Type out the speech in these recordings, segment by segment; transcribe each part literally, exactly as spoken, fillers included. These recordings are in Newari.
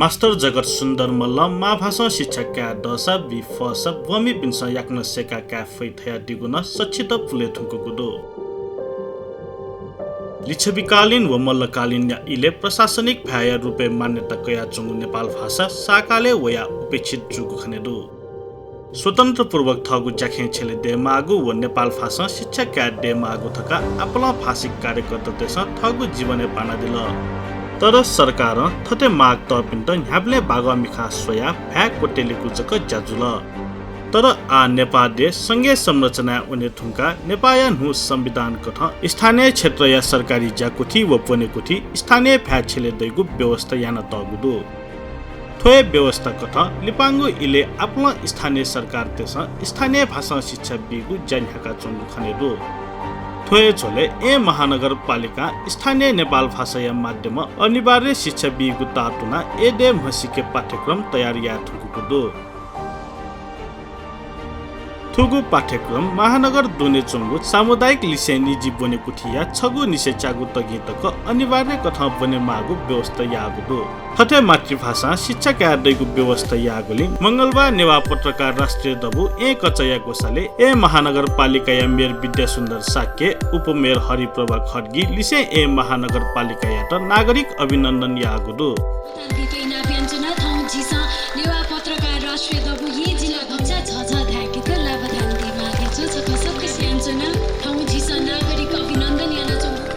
मास्टर जगत सुन्दर मल्लं मांभाषां शिक्षा काये दःसा बी फःसा ब्वमिपिन्सं याकनं सय्‌का काये फइ धयादीगु नं सच्छित पुले धुंकूगु दु। लिच्छविकालीन व मल्लकालीनया इलय् प्रशासनिक भाय्‌या रूपय् मान्यता कयाच्वंगु नेपाल भाषा शाहकालय् वयाः उपेक्षित जूगु खने दु। स्वतन्त्रपूर्वक थःगु ज्याखँय् छ्यले दयेमाःगु व नेपाल भाषां शिक्षा काये दयेमाःगु धकाः आपालं भाषिक कार्यकर्तातय्‌सं थःगु जीवनय् ब्वानादिल। तर सरकारं थथे माग तःपिन्त न्ह्याबलें बागः मिखां स्वयाः भाय् क्वत्यलेगु जक ज्या जुल। तर आः नेपाः देश संघीय संरचनाय् वने धुंकाः नेपाःया न्हू संविधान कथं स्थानीय क्षेत्रया सरकारी ज्याकुथि व ब्वनेकुथि स्थानीय भाय् छ्यले दइगु व्यवस्था यानातःगु दु। थ्व हे व्यवस्था कथं लिपांगु इलय् आपालं स्थानीय सरकारतय्‌सं स्थानीय भाषां शिक्षा बीगु ज्या न्ह्याकाच्वंगु खने दु। थ्व हे झ्वलय् येँ महानगरपालिकां स्थानीय नेपाल भाषाया माध्यमं अनिवार्य शिक्षा बीगु ताःतुनाः येँ देय् म्हसीके पाठ्यक्रम तयार याये धुंकूगु दु। थुगु पाठ्यक्रम महानगर दुने च्वंगु सामुदायिक लिसें निजी ब्वनेकुथिया छगू निसें च्यागू तगिं तक अनिवार्य कथं ब्वनेमाःगु व्यवस्था याःगु दु। थथे मातृभाषां शिक्षा काये दइगु व्यवस्था याःगुलिं मंगलबार नेवाः पत्रकार राष्ट्रिय दबू येँ कचाया ग्वसालय् येँ महानगरपालिकाया मेयर विद्यासुन्दर शाक्य, उपमेयर हरिप्रभा खड्गी लिसें येँ महानगरपालिकायात नागरिक अभिनन्दन याःगु दु। शान्तिके इनाप यानाच्वना। थौं झीसं नेवाः पत्रकार राष्ट्रिय दबू येँ जिल्ला कक्षा झःझः धाय्‌केत लापा थानादी माःगु दु। छकः सकसियां च्वना। थौं झीसं नागरिक अभिनन्दन यानाच्वंगु।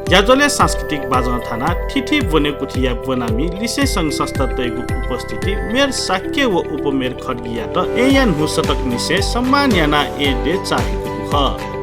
ज्याझ्वलय् सांस्कृतिक बाजं थानाः थीथी ब्वनेकुथिया ब्वनामि लिसें संघ संस्थातय्‌गु उपस्थिति मेयर शाक्य व उपमेयर खड्गीयात येँया न्हू शतकनिसें सम्मान यानाः येँ देय् चाःहिकूगु खः।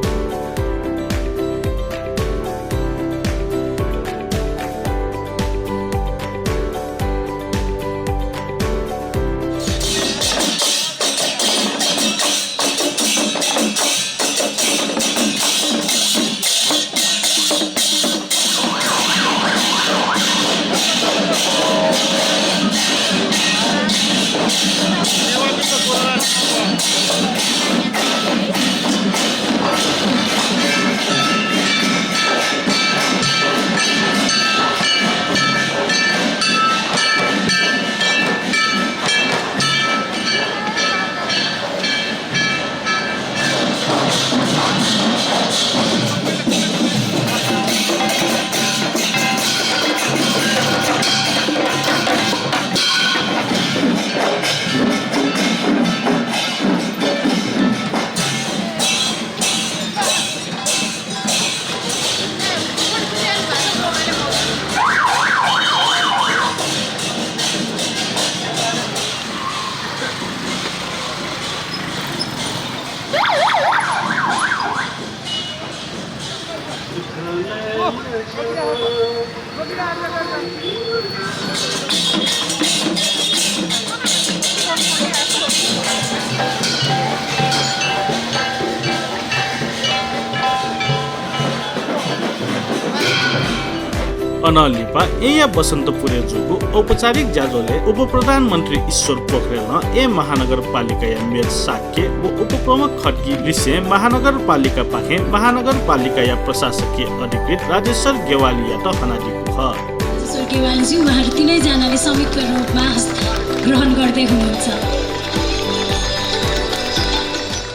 अनं लिपा येँया बसन्तपुरय् जूगु औपचारिक ज्याझ्वलय् उपप्रधानमन्त्री ईश्वर पोखरेलं येँ महानगरपालिकाया मेयर शाक्य व उपप्रमुख खड्गी लिसें महानगरपालिकापाखें महानगरपालिकाया प्रशासकीय अधिकृत राजेश्वर गेवालीयात हनादीगु खः। राजेश्वर गेवालीज्यू, उहाँहरू तिनैजनाले संयुक्त रूपमा हस्त ग्रहण गर्दै हुनुहुन्छ।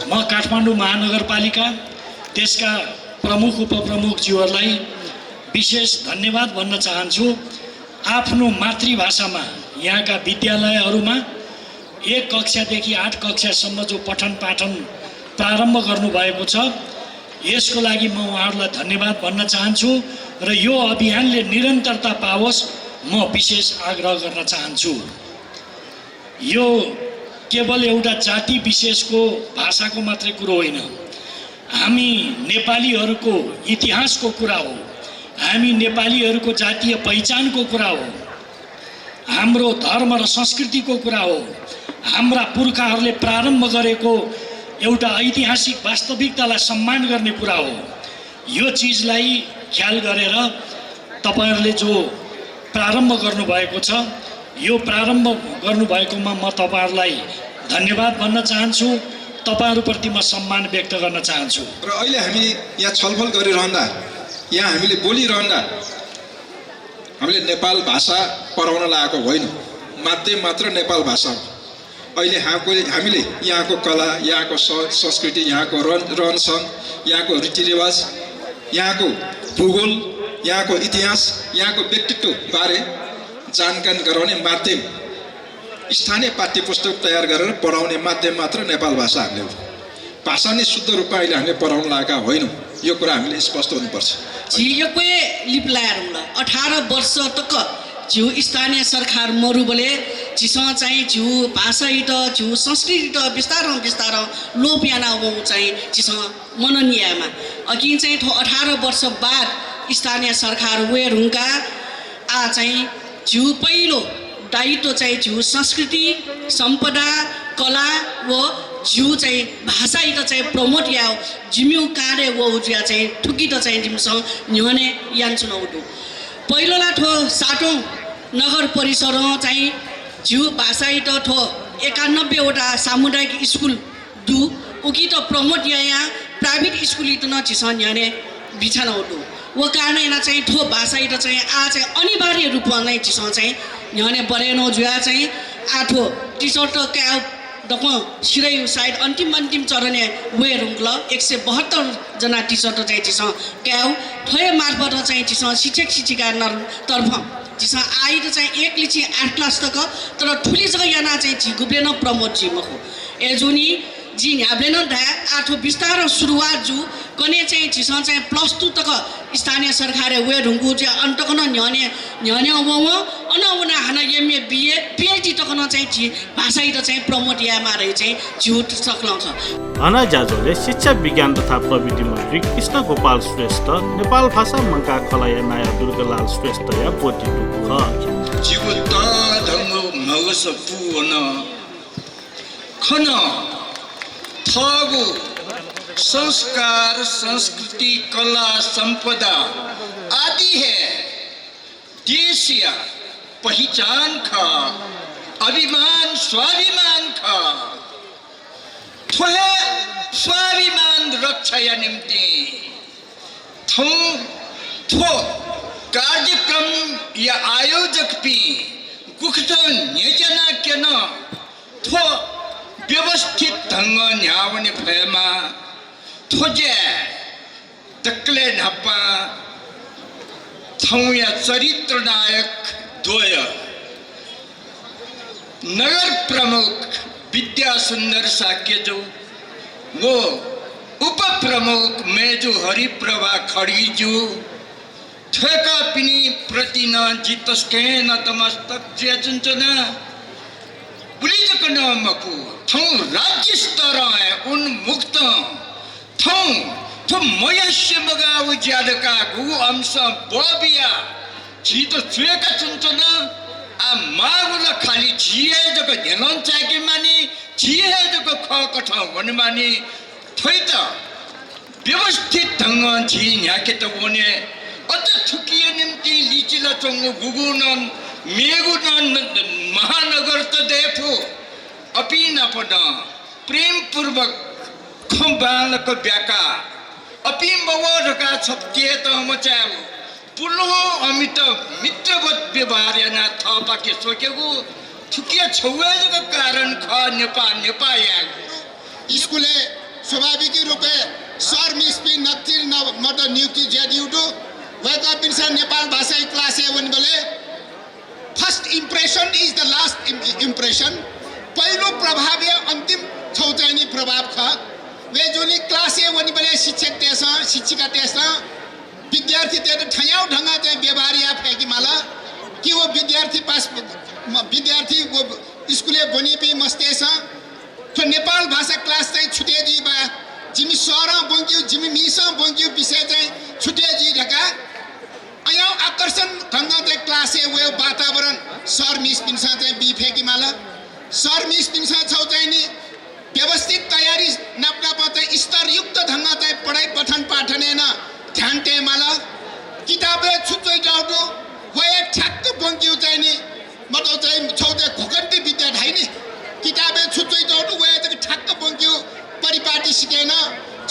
म काठमाडौँ महानगरपालिका, त्यसका प्रमुख उपप्रमुखज्यूहरूलाई विशेष धन्यवाद भन्न चाहन्छु। आफ्नो मातृभाषामा यहाँका विद्यालयहरूमा एक कक्षादेखि आठ कक्षासम्म जो पठन पाठन प्रारम्भ गर्नुभएको छ, यसको लागि म उहाँहरूलाई धन्यवाद भन्न चाहन्छु र यो अभियानले निरन्तरता पाओस्, म विशेष आग्रह गर्न चाहन्छु। यो केवल एउटा जाति विशेषको भाषाको मात्रै कुरो होइन, हामी नेपालीहरूको इतिहासको कुरा हो, हामी नेपालीहरूको जातीय पहिचानको कुरा हो, हाम्रो धर्म र संस्कृतिको कुरा हो, हाम्रा पुर्खाहरूले प्रारम्भ गरेको एउटा ऐतिहासिक वास्तविकतालाई सम्मान गर्ने कुरा हो। यो चिजलाई ख्याल गरेर तपाईँहरूले जो प्रारम्भ गर्नुभएको छ, यो प्रारम्भ गर्नुभएकोमा म तपाईँहरूलाई धन्यवाद भन्न चाहन्छु, तपाईँहरूप्रति म सम्मान व्यक्त गर्न चाहन्छु। र अहिले हामी यहाँ छलफल गरिरहँदा, यहाँ हामीले बोलिरहँदा, हामीले नेपाल भाषा पढाउन लागेको होइन, माध्यम मात्र नेपाल भाषा हो। अहिले हाको-, हामीले यहाँको कला, यहाँको स-, संस्कृति, यहाँको रहन-, रहनसहन, यहाँको रीतिरिवाज, यहाँको भूगोल, यहाँको इतिहास, यहाँको व्यक्तित्व बारे जानकारी गराउने माध्यम, स्थानीय पाठ्यपुस्तक तयार गरेर पढाउने माध्यम मात्र नेपाल भाषा हामीले हो। भाषा नै शुद्ध रूपमा अहिले हामीले पढाउन लागेका होइनौँ, यो कुरा हामीले स्पष्ट हुनुपर्छ। झी यक्व लिपलाये धुंकल। अठार वर्ष तक झीगु स्थानीय सरकार मरुबलय् झीसं चाहिँ झीगु भाषाइत, झीगु संस्कृतित बिस्तारं बिस्तारं लोप याना वंगु चाहिँ झीसं मनन यायेमाः। अकिं चाहिँ थ्व अठार वर्ष बाद स्थानीय सरकार वये धुंकाः आः चाहिँ झीगु पहिलो दायित्व चाहिँ झीगु संस्कृति, सम्पदा, कला व झीगु चाहिँ भाषाइत चाहिँ promote यायेगु जिमिगु कार्य वःगु जुयाः चाहिँ थुकित चाहिँ जिमिसं न्ह्यःने यानाच्वनागु दु। पहिलो ला थ्व सातौं नगर परिषदं चाहिँ झीगु भाषाइत थ्व एकानब्बे वटा सामुदायिक स्कुल दु, उकित promote यायां private स्कुलइत नं झीसं न्ह्यःने बिछ्यानागु दु। व कारणं यानाः चाहिँ थ्व भाषाइत चाहिँ आः चाहिँ अनिवार्य रूपं नै झीसं चाहिँ न्ह्यःने बढे यानागु जुयाः चाहिँ आः थ्व teacherत कायेगु दक्वं सिधइगु सायद अन्तिम अन्तिम चरणय् वये धुंकल। एक सय बहत्तर जना teacherत चाहिँ झीसं कायेगु। थ्व हे मार्फत चाहिँ झीसं शिक्षक शिक्षिका नर-, तर्फं झीसं आःइत चाहिँ एक लिचिं आठ class तक, तर थुलि जक यानाः चाहिँ झी गुबलें नं promote जुइ मखु। अय्जूगुलिं जिं न्ह्याबलें नं धाये, आः थ्व बिस्तारं सुरुवात जू। कन्हय् चाहिँ झीसं चाहिँ plus two तक स्थानीय सरकारय् वये धुंकूगु जुयाः अन तक नं न्ह्यःने, न्ह्यःने वं वं, अनं वनाः हानं M A, B A, P H D तक नं चाहिँ झी भाषाइत चाहिँ promote यायेमाः धइगु चाहिँ झीगु सकलं खः। हानं ज्याझ्वलय् शिक्षा विज्ञान तथा प्रविधि मन्त्री कृष्ण गोपाल श्रेष्ठ, नेपाल भाषा मंकाः खलःया नायः दुर्गालाल श्रेष्ठया ब्वति दुगु खः। जिगु तःधंगु म्हगस पूवन खन। थःगु संस्कार, संस्कृति, कला, सम्पदा आदि हे देशया पहिचान खः, अभिमान, स्वाभिमान खः। थ्व हे स्वाभिमान रक्षाया निम्तिं थौं थ्व कार्यक्रमया आयोजकपिं गुकथं न्ह्यज्यानाः क्यन, थ्व व्यवस्थित ढंगं न्ह्यावने फयेमा। थ्व ज्याय् दकलय् न्हापां थौंया चरित्र नायक द्वय् नगर प्रमुख विद्यासुन्दर शाक्यजु व उपप्रमुख मय्जु हरिप्रभा खड्गीजु, थ्वय्कःपिनि प्रति नं जि तसकं नतमस्तक जुयाच्वनाच्वना। उलि जक नं मखु, थौं राज्य स्तरं हे उन्मुक्तं थौं थ्व मयासें मगाःगु ज्या धकाः गुगु अंशं बबियाः झीत च्वय्काच्वनाच्वन। आः माःगु ला खालि झी हे जक न्ह्यलं चाय्के मानि, झी हे जक खःकथं वने मानि। थ्वइत व्यवस्थित ढंगं झी न्ह्याकेत वने। अझ थुकिया निंतिं लिचिं ला च्वंगु गुगु नं मेगु नं महानगरत दयेफु। अपिं नाप नं प्रेमपूर्वक खँ बांलाक ब्याकाः अपिं मवः धकाः छप्तियेत मचायेगु। पुलुहुं अमित मित्रवत व्यवहार यानाः थःपाखे स्वकेगु थुकिया छगू हे जक कारण खः, नेपाः नेपाः यायेगु। स्कुलय् स्वाभाविक रूपय् सर मिसपिं नकतिनि नं मत नियुक्ति जुयादीगु दु। वय्कःपिन्सं नेपाल भाषाया class-य् वनीबलय् first impression is the last im-, impression। पहिलो प्रभाव हे अन्तिम छगू चाहिँ नि प्रभाव खः। वय्जूगुलिं class-य् वनीबलय् शिक्षकतय्सं, शिक्षिकातय्सं विद्यार्थीतय्त थज्याःगु ढंगं चाहिँ व्यवहार याये फय्के माल कि व विद्यार्थी पास, म, विद्यार्थी व स्कुलय् ब्वनीपिं मस्तय्सं थ्व नेपाल भाषा class चाहिँ छुटे जुइबा, जिमि सरं ब्वंकेगु, जिमि मिसं ब्वंकेगु विषय चाहिँ छुटे जुइ धकाः अज्याःगु आकर्षक ढंगं चाहिँ class-य् वयेगु वातावरण सर मिसपिन्सं चाहिँ बी फय्के माल। सर मिसपिन्सं छगू चाहिँ नि व्यवस्थित तयारी नाप नाप चाहिँ स्तरयुक्त ढंगं चाहिँ पढाइ पठन पाठनय् नं ध्यान तये माल। किताबय् छु च्वइतःगु दु, व हे ठ्याक्क ब्वंकेगु चाहिँ नि मतलब चाहिँ छगू चाहिँ घोकन्ति विद्या धाइ नि। किताबय् छु च्वइतःगु दु, व हे जक ठ्याक्क ब्वंकेगु परिपाटी सिकें नं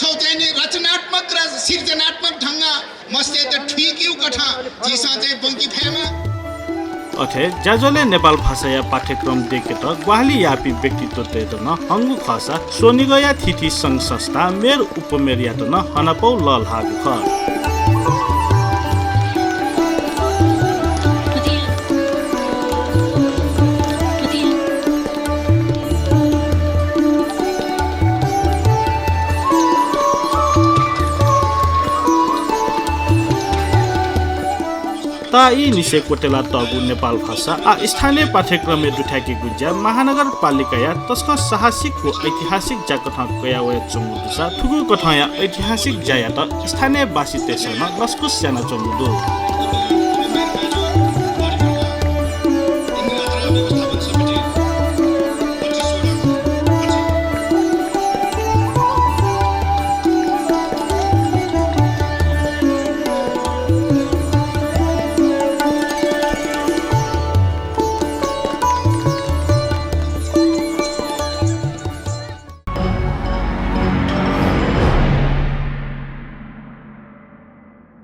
थौं चाहिँ नि रचनात्मक र सिर्जनात्मक ढंगं मस्तय्त थुइकेगु कथं झीसं चाहिँ ब्वंके फयेमा। अथे ज्याझ्वलय् नेपाल भाषाया पाठ्यक्रम दयेकेत ग्वाहालि याःपिं व्यक्तित्वतय्त नं हंगु खःसा स्वनिगःया थीथी संघ संस्था, मेर उपमेरयात नं हनापौ लःल्हाःगु खः। ताःई निसें क्वत्यला तःगु नेपाल भाषा आः स्थानीय पाठ्यक्रमय् दुथ्याकेगु ज्या महानगरपालिकाया तसकं साहसिक व ऐतिहासिक ज्याकथं कयावयाच्वंगु दुसा थुगु कथंया ऐतिहासिक ज्यायात स्थानीयवासीतय्सं नं लसकुस यानाच्वंगु दु।